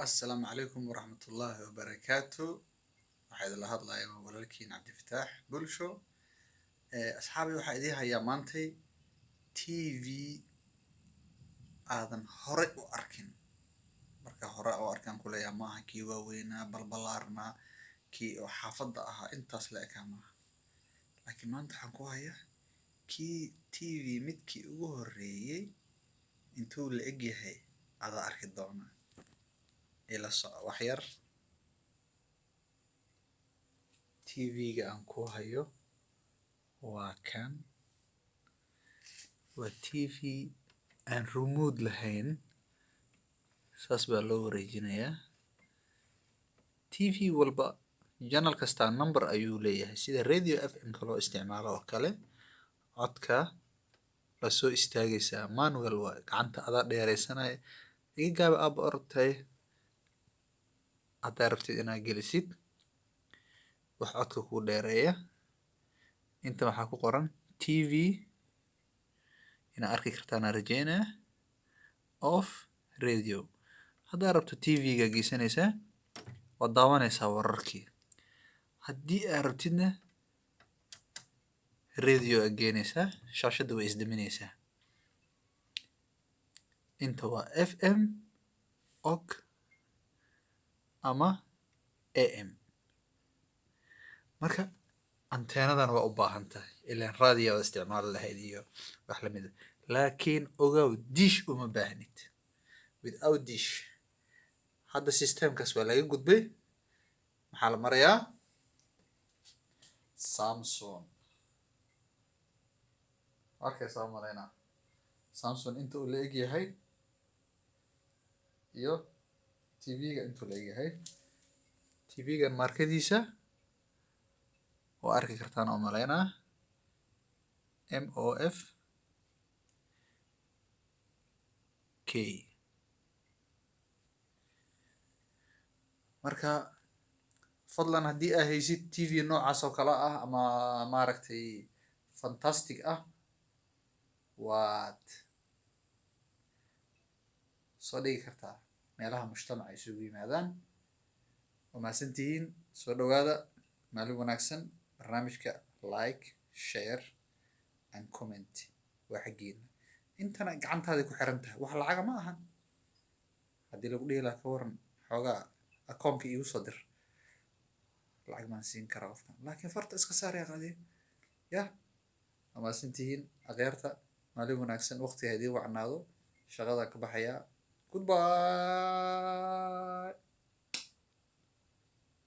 Assalaamu calaykum waraxmatullaahi wabarakaatu. Waxaa idinla hadlaya waa walaalkiin Cabdifataax Bulsho. Asxaabi, waxaa idiin hayaa maantay TV aadan hore u arkin. Marka hore u arkaan kuleeyahay, maaha kii waaweynaa balbalaarnaa, kii oo xaafadda ahaa intaas la ekaa maaha, laakiin maanta waxaan ku hayaa kii TV midkii ugu horreeyey. Intuu la eg yahay adaa arki doonaa, ila soco wax yar. TV-ga aan ku hayo waa kan, waa TV aan remote lahayn, saas baa loo wareejinayaa. TV walba channel kastaa number ayuu leeyahay, sida radio FM-ka loo isticmaalo oo kale. Codka waa soo istaagaysaa, manual waa gacanta adaa dheeraysanaya. Iga gaaba aaba oragtay. Haddaa rabtid inaad gelisid wax codka kuu dheereeya, inta waxaa ku qoran TV, inaad arki kartaan aan rajeynaya, off, radio. Haddaa rabto TV-ga geysanaysaa, waad daawanaysaa wararkii. Haddii aad rabtidna radio aad geenaysaa, shaashadda way isdaminaysaa. Inta waa FM ok ama AM. Marka anteenadan waa u baahan tahay, ilaan raadiyo waad isticmaali lahayd iyo wax lamid ah. Laakiin ogow, dish uma baahnid, without dish. Hadda systemkaas waa laga gudbay, maxaa la marayaa? Samsung arkaysaa malaynaa. Samsung inta uu la eg yahay iyo TV-ga intuu la eg yahay, TV-gan maarkadiisa waa arki kartaan oo malaynaa, MOFK. Marka fadlan, haddii aa haysid TV noocaas oo kale ah ama maaragtay fantastic ah, waad soo dhigi kartaa meelaha mujtamaca isugu yimaadaan. Waa mahadsantihiin, soo dhawaada, maalin wanaagsan. Barnaamijka like, share and comment waa xaggiina. Intana gacantaaday ku xiran tahay, wax lacaga ma ahan. Haddii lagu dhihi lahaa ka waran xoogaa akoonka iigu soo dir, lacag baan siin karaa qofkan, laakiin farta iska saaraya qaadiye yah. Waa mahadsantihiin akhyaarta, maalin wanaagsan, waqtiga ha idiin wacnaado. Shaqadaan ka baxayaa, goodbye.